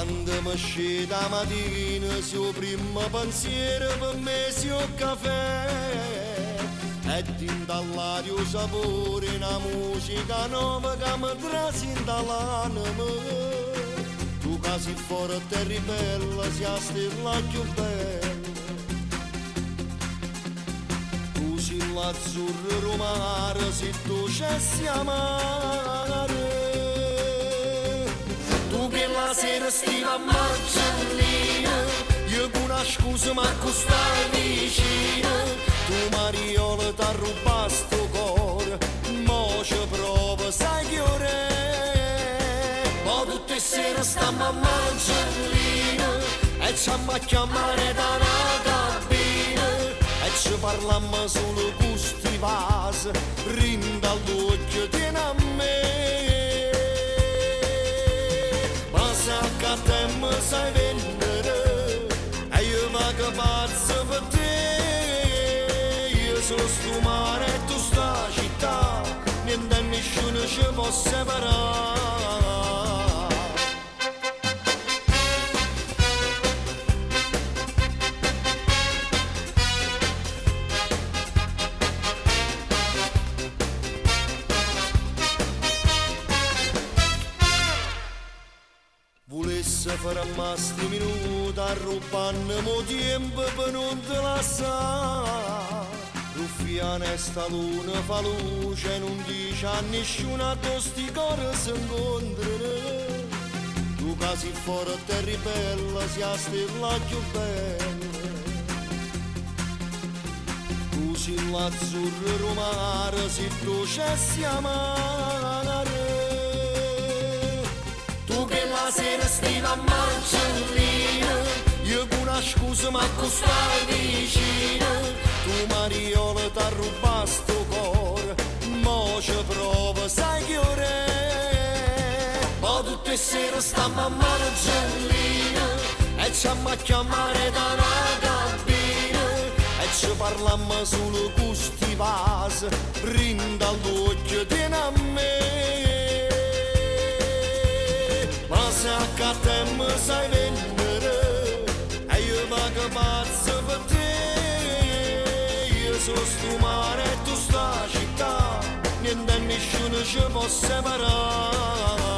Quando mi sceta 'a matina, si 'o primmo pensiero per me si 'o cafè. E dint'all'aria 'o sapore 'e na musica nova che mi trase int'a l'anema. Tu ca si forte e ribella, si 'a stella cchiù bella. Tu si l'azzurro d' 'o mare, si doce e si amara. Tu che la sera stive a Margellina, io con una scusa m'accostai vicino. Tu mariola t'arrubaste 'o core, mo ci provo, sai che ora è? Mo tutte 'e sere stammo a Margellina e ci amma chiamare da una cabina e ci parlammo solo cu sti vase, dint' all'uocchio tiene a me. Ma se a te mi sai vendere e io vago pazzo per te. Io sono sto mare e tu sta città, niente e nessuno ci può separare. Vulesse fermà sti minuti arrubbanneme 'o tiempo pe nun te lassà. Ruffiana e sta luna fa luce e nun dice a nessuno addò sti core si incontrano. Tu ca si forte e ribella, si 'a stella cchiù bella. Tu si l'azzurro d' 'o mare, si doce e si amara. Tu che la sera stive a Margellina, io con una scusa m'accostai vicino. Tu mariola t'arrubaste 'o core, mo ci provo, sai che ora è? Mo tutte 'e sere stammo a Margellina e ci amma chiamare da una cabina e ci parlammo solo cu sti vase, dint' all'uocchio tiene a me. Ma se a te mi sai vendere e io vago pazzo per te. Io sono sto mare e tu sta città, niente e nessuno ci può separare.